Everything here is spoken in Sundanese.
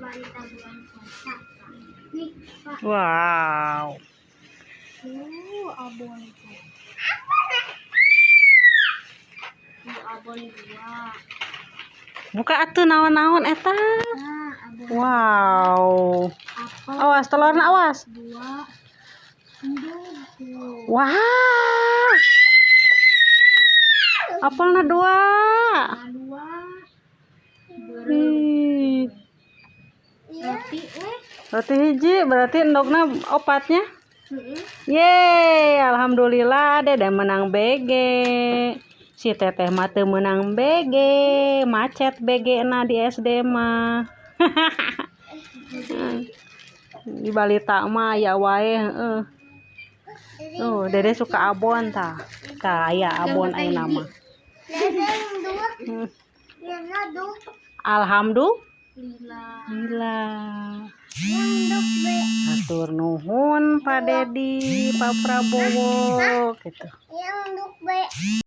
Balita bulan puasa. Nih, Pak. Wow. Abon. Abon dua. Buka atuh, naon-naon eta. Nah, abon. Wow. Apel. Awas telurna, awas. Dua. Endog tuh. Wow. Apelna dua. Nah, dua. Ih. Roti eh. Roti hiji, berarti endogna opatnya. Heeh. Yeay, alhamdulillah Dede menang BG. Si Teteh mah teu menang BG, macet BG na di SD mah. Di balita mah ya wae, heeh. Tuh, Dede suka abon tah. Tah aya abon ayeuna mah. Alhamdulillah. Lila. Hatur nuhun, Pak Dedi, Pak Prabowo gitu.